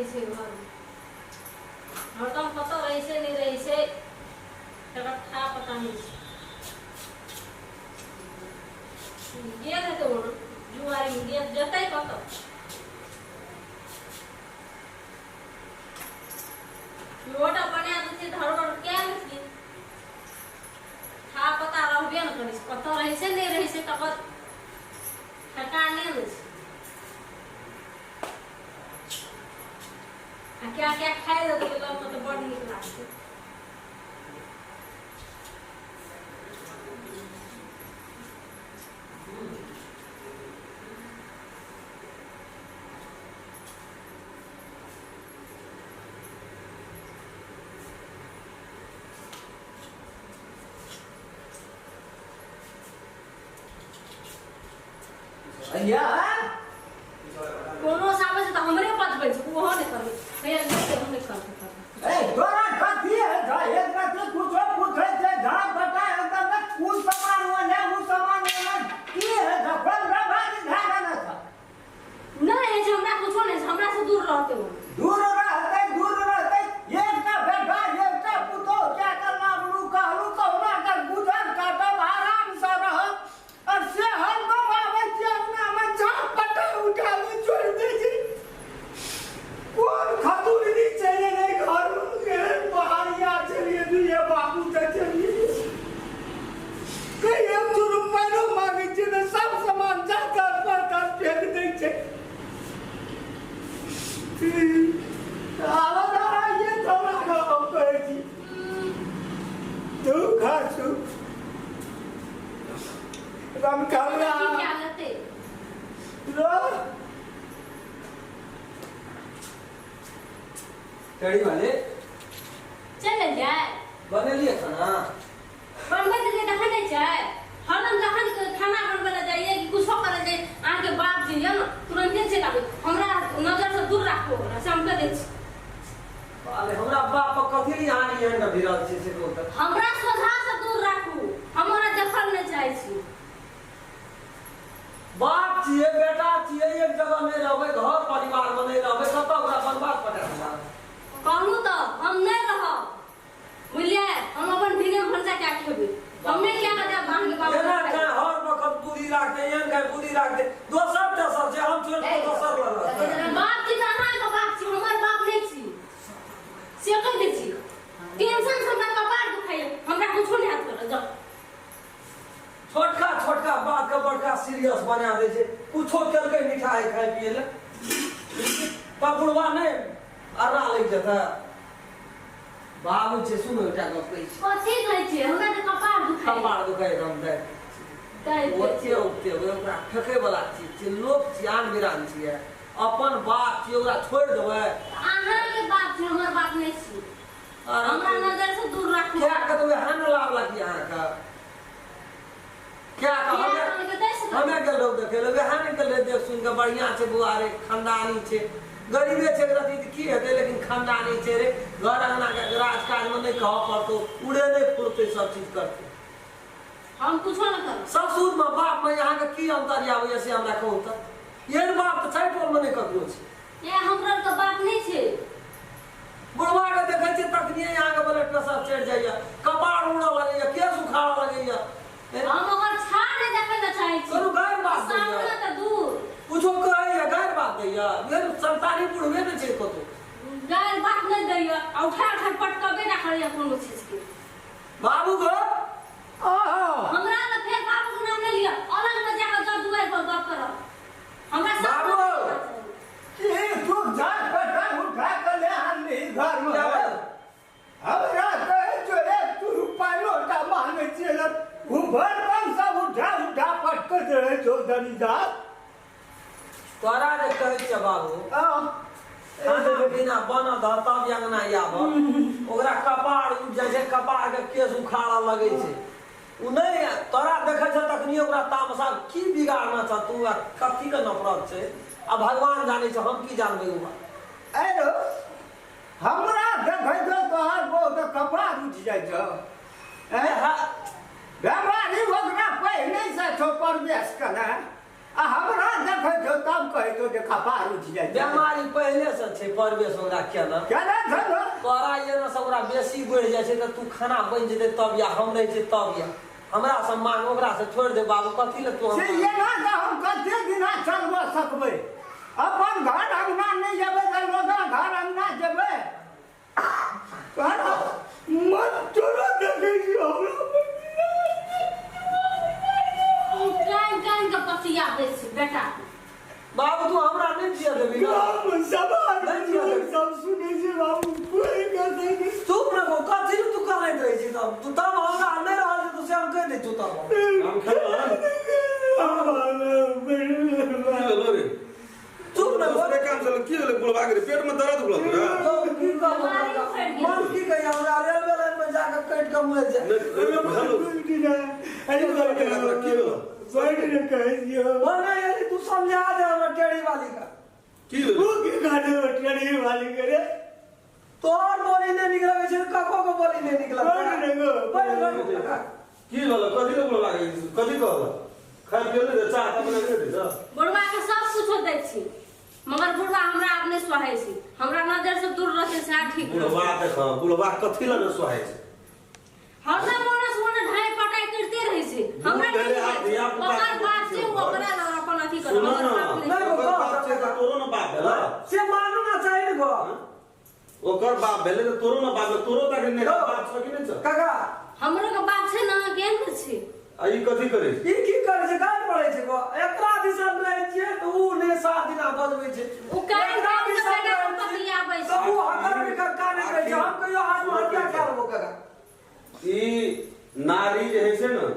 दै छै घरमे हरदम कतऽ रहै छै नहि रहै छै तकर था पता नहि छै गेल हेतै ओना जुआरीमे गेल जेतै कतऽ लोटा बना दै छै धरबर कए लेतियै था पता रहबे ने करै छै कतऽ रहै छै नहि रहै छै तकर ठेकाने नहि छै आ क्या क्या खाइ देतै लगमे तऽ बड़ नीक लागतै भैया कोनो साबै छै तऽ हमरे पचबै छै ओहो नहि करबै भैया नहि हम नहि करबै ए तोरा कथी है जा एक रात कुछो पूछै छै धान बटा एकदम ने उ सामान ओने उ सामान ओने की है जखन भागी धान न था नहि होइ छै हमरा कुछो नहि छै हमरा से दूर रहते ओ दूर रहतै दूर रहतै एकटा बेटा एकटा पुतोह क्या करना बोलू कहलू कहुना के गुजर काटब आराम से रहब और से हम आबै छियै अंगना मे झाप पटा उठा के छोड़ि दै छै कोन खतुरनी चलि एलै घर केहन बहरिया चलिए दुइये बाबू तऽ चलिए कहियो दू रुपैआ मांगै छियै तऽ सब सामान जा कर पर फेंक दै छै आवाज आइए थोड़ा हम कहै छी तू खा छू रामकमला की क्या लेते रो कड़ी वाले चल जाए बनेलिए खाना बनबै तऽ तखन नहि छै हरदम जखन खाना बनबै लए जाइए कि कुछो करै जाइए अहाँके बाप जे यऽ ने तुरन्ते चलि आबै हमरा नजरसँ दूर राखू ओकरा से हम कहि दै छी अरे हमरा बाप पर कथी लिए अहाँ एहन के भिड़ल छी से कहू तऽ हमरा सोझासँ दूर राखू हम ओकरा देखल नहि चाहै छी बाप छियै बेटा छियै एक जगह नहि रहबै घर परिवार मे नहि रहबै कतऽ ओकरा बनबाक पटा देबै कहलहुँ तऽ हम नहि रहब बुझलियै हम अपन भिने भनसा कए खेबै हम नहि कए कऽ देब अहाँके बाबू एना खाय हर वक्त दूरी राखते एहन खाय दूरी राखते दोसर तेसर छै हम छोड़ि कऽ दोसर लग रहतै बाप छी तऽ अहाँके बाप छी हमर बाप नहि छी से कहि दै छी टेंशन से हमरा कपार दुखाइए हमरा कुछो नहि हाथ करऽ जाउ छोटका छोटका बात के बड़का सीरियस बना दै छै कुछो केलकै मिठाई खाय पिए लए तब बुढ़वा नहि अर्रा लागि जेतै बाबू छै सुनो एकटा गप कहै छी कथी कहै छियै हमरा तऽ कपार दुखाइ कपार दुखाइ हम दै ओते ओते ओकरा फेकै वाला चीज छै लोक छियै आन बिरान छियै अपन बाप छियै ओकरा छोड़ि देबै अहाँके बाप छै हमर बाप नहि छी हमरा नजर से दूर राखू क्या के तऽ वएह ने लाभ लागी अहाँके क्या के हमे हमे गेल रहू देखै लए वएह ने गेल रहै देख सुनि कऽ बढ़िआँ छै बौआ रे खानदानी छै गरीबे छै रति तऽ की हेतै लेकिन खानदानी छै रे घर अङ्गनाके राजकाजमे नहि कहऽ पड़तौ उड़े नहि फुरतै सब चीज करतै हम कुछो नहि करब ससुरमे बापमे अहाँके की अन्तर आबैए से हमरा कहू तऽ एहन बाप तऽ छै टोलमे नहि ककरो छै ए हमरा तऽ बाप नहि छै बुढ़वा के देखै छियै तखनिए अहाँके ब्लड प्रेशर चढ़ि जाइए कपार उड़ऽ लगैए केश उखाड़ऽ लगैए हम ओकर छाड़ नहि देखै लए चाहै छी करू गारि बात दैया। सामने तऽ दूर कुछो कहैए गारि बात दैए एहन संसारी बुढ़वे नहि छै कतौ गारि बात नहि दैया आ उठा उठा पटकबे ना करैया कोनो चीज के बाबू गो आहा हमरा लग फेर बाबू के नाम नहि लिअ अलग मे जाकऽ जाउ दुआरि पर गप करब हमरा सब बाबू! की तू जा पटा उठा के ले आनली घर में हमरा कहै छौ एक दू रुपा लोटा मांगै छियै ने ओ भर बम सब उठा उठा पटकैत रहै छौ दरीदार तोरा जे कहै छियै बाबू खाना पीना बन दह तब अंगना आब ओकरा कपार उठि जाइ छै कपार के केश उखाड़ऽ लगै छै ओ नहि तोरा देखै छै तखनी ओकरा तामसा की बिगाड़ना छ तू आ कथी के नफरत छै आ भगवान जानै छै हम की जानबै ओ बात आरो हमरा देखै छौ तोहर बहु के कपार उठि जाइ छौ ए, बेमारी ओकरा पहिने से छौ प्रवेश केने आ हमरा देखै छौ तब कहै कहै छौ जे कपार उठि जाइ छै। बेमारी पहिले से छै परवेश ओकरा केना केना छै ने? तोरा एना से ओकरा बेसी बढ़ि जाइ छै तऽ तू खाना बनि जेतै तब या हम रहै छियै तब या हमरा से मांग ओकरा से छोड़ि दे बाबू कथी लए तू से हमरा एना के हम कते दिना चलबऽ सकबै? अपन घर अंगना नहि जेबै तऽ लोकक घर अंगना जेबै। तोरा मन तोरा देखै छियौ हमरा। कान कान के पतिया दै छै बेटा। बाबू तू हमरा नहि जिया देबी ना? गाम समाज लोग सब सुनै छै बाबू कोई कहतै नहि। चुप रहो कथी लए तू कहैत रहै छी तब तू तब हमरा नहि रहल छै तू से हम कहि दै छियौ तब हम खेलहन की भेलो रे चुप रहो दोसरे काम चल की भेलै बुढ़वा के रे पेट में दर्द होलो तोरा तो की कहबो मन की कहिया हमरा रेलवे लाइन में जाके कटि के मरि जाए नहि हेलो की भेलो मने यदि तू समझा दे हमरा टेढ़ी वाली का की भेलो तोहर बोली नहि नीक लगै छै कको के बोली नहि नीक लगै बैठ बैठ की भेलो कथी ले बुढ़वा के कथी कहल खाय पिए ले चाह ता बना के दे जा बुढ़वा के सब कुछो दै छी मगर बुढ़वा हमरा आब नहि सोहाइ छै, हमरा नजर से दूर रहतै से ठीक रहतै। बुढ़वा देख बुढ़वा कथी ले ने सोहाय छै हरदम ओने से ओने ढाई पटाई करते रहै छै। हमरा भेलै नहि आब होइ छै। धिया-पुता ओकर के बाप छै छै। ओकरा लग अपन अथी करब, सुनो हमर न बाप नहि। नहि, ओकर बाप छै तऽ तोरो ने बाप भेल से मानना चाही ने गो ओकर बाप भेलै तऽ तोरो ने बाप भेलै तोरो तक नहि बाप छौ कि नहि छौ काका हमरो के बाप छै ने केहन के छै आ ई कथी करै छै ई की करै छै गाय पड़ै छै गो एकरा दिसन रहै छियै तऽ ऊ ने सात दिना बजबै छै उ कान एकरा कान के दिसन बेटा रहै के छियै, पतियाबै छै। तऽ ऊ हकर बिकर कानैत रहै छै हम कहियो आत्महत्या कए लेबो काका ई नारी जे होइ छै ने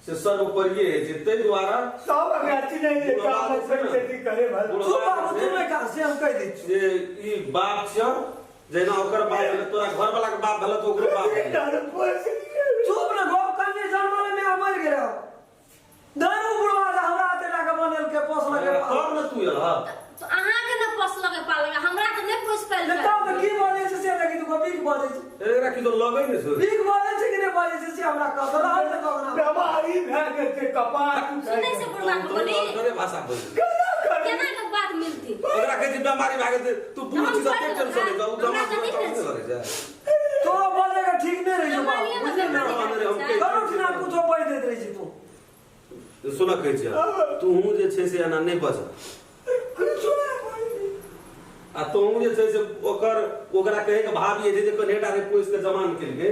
से सर्वोपरिये होइ छै ताहि दुआरे सब अगाची नहि जे काम खेती करे भल चुप बाबू तू नहि कर से हम कहि दै छियौ जे ई बाप छियौ जहिना ओकर बाप भेलै तोरा घर वाला के बाप भेलै तऽ ओकरो बाप भेलै चुप ने गप कन्ने जन्मले में मरि गेलै दारू बुढ़वा जे हमरा एते टाके बनेलकै पोसलकै तब ने तू एलह तऽ अहाँके ने पोसलकै पालकै हमरा तऽ नहि पोसि तऽ तब तऽ पालकै की बजै छै से देखी तू बीख बजै छै एकरा की तो लगै ने छौ बीख बजै छै कि नहि बजै छै से हमरा कह तऽ रहल तऽ कह बेमारी भए गेल छै कपार सुनै छै बुढ़वा के तू बोली अल्टरे भाषा बोल केना के बात मिलती ओकरा कहै छै बेमारी भए गेल छै, तू बूढ़ हम छी तऽ छोड़ि टेंशन लै देबै। उ जमा हमरा तऽ नहि करै छै तोरो बजै के ठीक नहि रहै छै बाबू जमानिये मे बुझलिही ने बेमारी हम छै। करू ठिना कुछो बजि दैत रहै छी तू सुन कहै छियै तूहू जे छै से एना नहि बज आ तोहू जे छै से ओकर ओकरा कहै के भाव ई छै जे कन्हेटा रे पोसि के जमान केलकै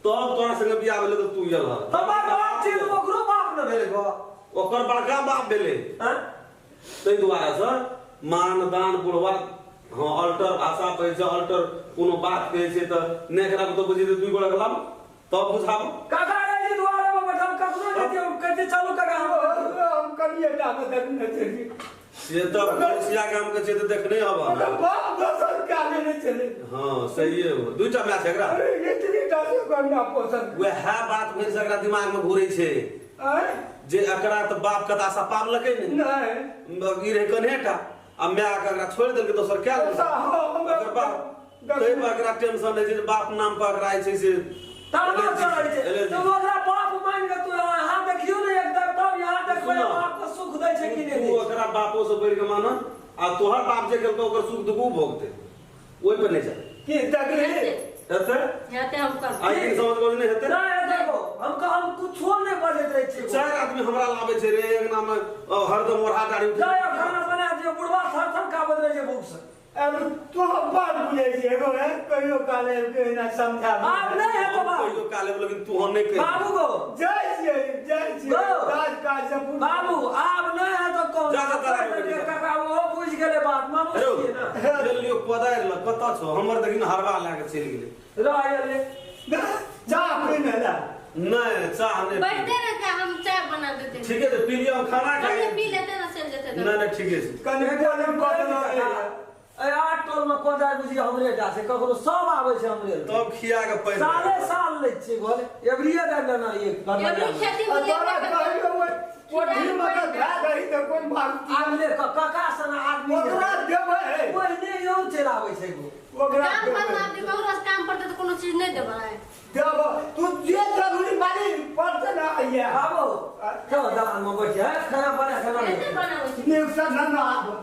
तब तोरा संगे बियाह भेलै तऽ तू एलह हमर बाप छै तऽ ओकरो बाप ने भेलै गो ओकर बड़का बाप भेलै आँय? ताहि दुआरे से मान दान बुढ़वा हँ अल्टर भाषा कहै छै अल्टर कोनो बात कहै छै तऽ नहि एकरा तऽ बुझै दुई गोड़ा के लाब तब बुझाबू काका रहै छै दुआरे पर बैठल कखनो जेतियै हम कहै छियै चलू काका हम हम कनिए टा मे देखने छलियै से तऽ पड़ोसिया गाम के छै तऽ देखने हब ओकर बाप दोसर कए लेने छलै हँ सहिए हो दूटा मैच एकरा अरे एतनी टा से ओकर ना पोसल वएह बात भरि से एकरा दिमाग में घुरै छै आँय? जे एकरा तऽ बाप कता सपावलकै ने नहि ई रहै कन्हेटा आ माय के एकरा छोड़ि देलकै दोसर कए लेलकै हँ, हमरा- ओकर बाप ताहि पर एकरा टेंशन रहै छै जे बाप नाम पर एकरा जे छै से ताना चढ़ै छै एलर्जी। तऽ ओकरा बाप मानि कऽ तू यहाँ देखियौ ने एकदम तब यहाँ देखबै सुनऽ। बाप के सुख दै छै कि नहि तू दै छै। ओकरा बापो से बढ़ि के मानह आ तोहर बाप जे केलकै ओकर सुख दुख उ भोगतै ओहि पर नहि जा की तकलीफ हेतै हेतै हम करबै आइ दिन समझ में नहि हेतै नहि देखो हम कह हम कुछो नहि बजैत रहै छियै चारि आदमी हमरा लाबै छै रे अंगना में हरदम ओढ़ा दाढ़ी उठे जाय आब खाना बना दियौ बुढ़वा थर थर काबैत रहै छै भूख से अब तू बड़ बुझै छी एगो है कहियो काल आबि के एना समझा आब नहि हेतौ बाबू कहियो काले लेकिन तू हम नहि कहि बाबू गो जाइ छियै जाइ छियै गो। काज काज से पूरा बाबू आब नहि हेतौ कौन जा, जा, तारा के बेटी। काका ओहो बुझि गेलै बात मामू हेरो छियै ने चलि लियौ कोदारि लग कतऽ छौ हमर देखी ने हरबा लए कऽ चलि गेलै रह एलै चाह पीने ला नहि चाह नहि बैठते ने तऽ हम चाय बना देते ठीके छै पी लिअ हम खाना खाइ कनि पी लेते ने चलि जेते नहि नहि ठीके छै कनि बोली बदला ए आठ टोल में कोदारि बुझी हमरे टा छै ककरो सब आबै छै हमरे लग। तब खिया के पैसा साले साल लै छियै घर एवरीए दाबि लेना रहियै घर एवरी खेती में तोरा कहियो कोठी में तऽ धए दही तऽ कोन बात आब ले काका सन आदमी ओकरा देबै पहिने यौ चलि आबै छै गो ओकरा काम पर देबै आदमी ककरो से काम पड़तै तऽ कोनो चीज नहि देबै देब तू जे जरूरी बारी पड़तै ने आइया बाबू चलो दलान में बैठ जा खाना बना खाना एते बनाबै छै नीक से न आब